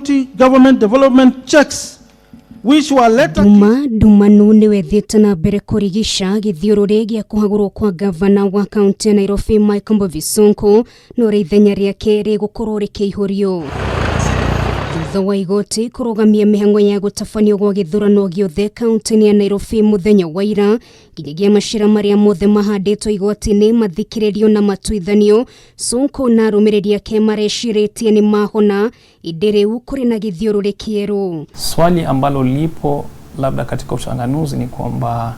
County Government Development checks which were later Nduma Ndumanu nĩwe thiĩte na mbere kũrigica gĩthiũrũrĩ gĩa kũhagũrwo kwa gavana wa kaunti ya Nairobi Mike Mbuvi Sonko na ũrĩa ithenya rĩake rĩgũkorwo rĩkĩihũrio thutha wa igoti kũrũgamia mĩhang'o ya gũtabanio gwa gĩthurano gĩothe kaunti-inĩ ya Nairobi mũthenya wa ira nginyagia macira marĩa mothe mahandĩtwo igoti-inĩ mathikĩrĩrio na matuithanio. Sonko na arũmĩrĩri ake marecirĩtie nĩ mahona ĩndĩ rĩu kũrĩ na gĩthiũrũrĩ kĩerũ. Swali ambalo lipo labda katika uchanganuzi ni kwamba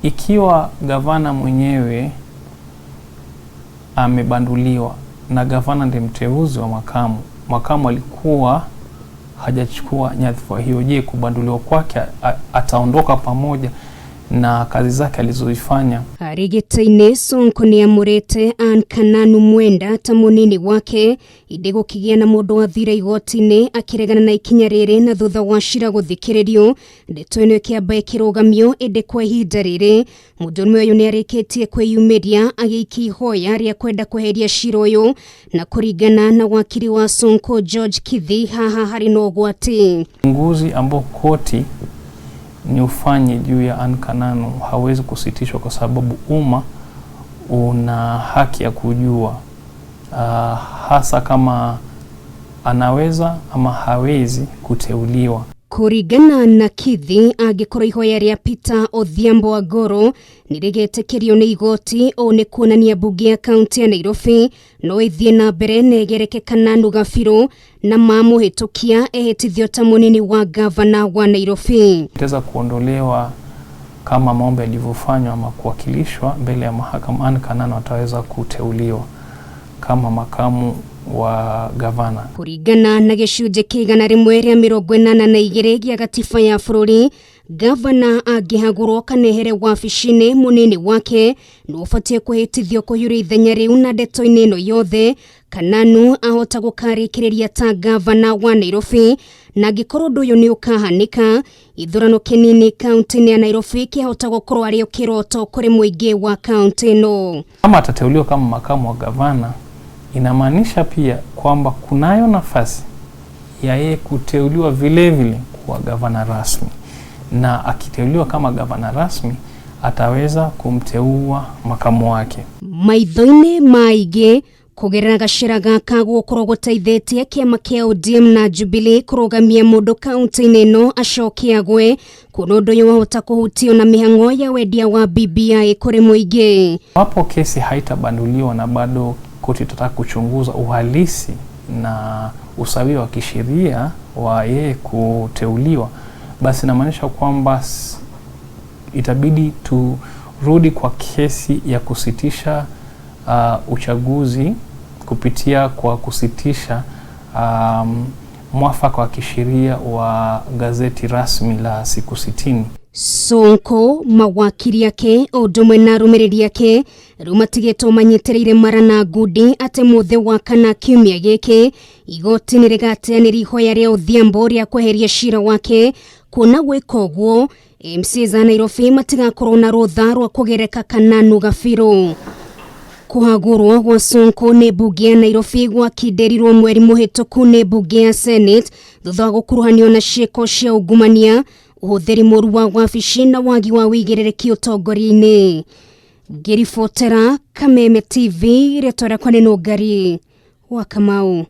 ikiwa gavana mwenyewe amebanduliwa na gavana ndiye mteuzi wa makamu, makamu alikuwa hajachukua nyadhifa hiyo, je, kubanduliwa kwake ataondoka pamoja na kazi zake alizozifanya? Harĩ gĩtĩ-inĩ Sonko nĩ amũrĩte Ann Kananu Mwenda ta mũnini wake ĩndĩ gũkĩgĩa na mũndũ wathire igoti-inĩ akĩregana na ikinya rĩrĩ na thutha wa cira gũthikĩrĩrio ndeto ĩno ĩkĩamba ĩkĩrũgamio ĩndĩ kwa ihinda rĩrĩ mũndũrũme ũyũ nĩ arĩkĩtie kwĩyumĩria agĩikia ihoya rĩa kwenda kweheria cira ũyũ na kũringana na wakiri wa Sonko George Kithi haha harĩ na ũgwati. Uchunguzi ambao koti ni ufanye juu ya Ann Kananu hawezi kusitishwa kwa sababu umma una haki ya kujua, hasa kama anaweza ama hawezi kuteuliwa. Kũringana na Kithi angĩkorwo ihoya rĩa Peter Odhiambo Agoro nĩ rĩgetĩkĩrio nĩ igoti ũũ nĩ kuonania mbunge ya kaunti ya Nairobi no ĩthiĩ na mbere na ĩgereke Kananu Gabiru na mamũhĩtũkia ehĩtithio ta mũnini wa gavana wa Nairobi. Itaweza kuondolewa kama maombi yalivyofanywa ama kuwakilishwa mbele ya mahakama, Ann Kananu ataweza kuteuliwa kama makamu wa gavana. Kũringana na gĩcunjĩ kĩa 182 gĩa gatiba ya bũrũri, gavana angĩhagũrwo kana ehere wabici-inĩ mũnini wake nĩ ũbatiĩ kwĩhĩtithio kũhiũria ithenya rĩu na ndeto-inĩ ĩno yothe Kananu ahota gũkarĩkĩrĩria ta gavana wa Nairobi na angĩkorwo ũndũ ũyũ nĩ ũkahanĩka ithurano kĩnini kaunti-inĩ ya Nairobi kĩahota gũkorwo arĩ kĩroto kũrĩ mũingĩ wa kaunti ĩno. Kama atateuliwa kama makamu wa gavana, inamaanisha pia kwamba kunayo nafasi ya yeye kuteuliwa vile vile kuwa gavana rasmi, na akiteuliwa kama gavana rasmi ataweza kumteua makamu wake. Maitho-inĩ ma aingĩ kũgerera gacĩra gaka gũkorwo gũteithĩtie kĩama kĩa ODM na Jubilee kũrũgamia mũndũ kaunti-inĩ ĩno acoke agwe kuona ũndũ ũyũ wahota kũhutio na mĩhang'o ya wendia wa BBI kũrĩ mũingĩ. Iwapo kesi haitabanduliwa na bado koti itataka kuchunguza uhalisi na usawia wa kisheria wa yeye kuteuliwa, basi inamaanisha kwamba itabidi turudi kwa kesi ya kusitisha uchaguzi kupitia kwa kusitisha mwafaka wa kisheria wa gazeti rasmi la siku 60. Sonko mawakiri ake o ũndũ ũmwe na arũmĩrĩri ake rĩu matigĩtwo manyitĩrĩire mara na ngundi atĩ mũthĩ wa kana kiumia gĩkĩ igoti nĩ rĩgateanĩria ihoya rĩa Odhiambo rĩa kweheria cira wake kuona gwĩka ũguo MCAs a Nairobi matigakorwo na rũtha rwa kũgereka Kananu Gabiru. Kũhagũrwo gwa Sonko nĩ mbunge ya Nairobi gwakindĩrirwo mweri mũhĩtũku nĩ mbunge ya Senate thutha wa gũkuruhanio na ciĩko cia ungumania ũhũthĩri mũru wa wabici na wagi wa wĩigĩrĩrĩki ũtongoria-inĩ. Ngĩribotera Kameme TV, rĩtwa rĩakwa nĩ Nũngari wa Kamau.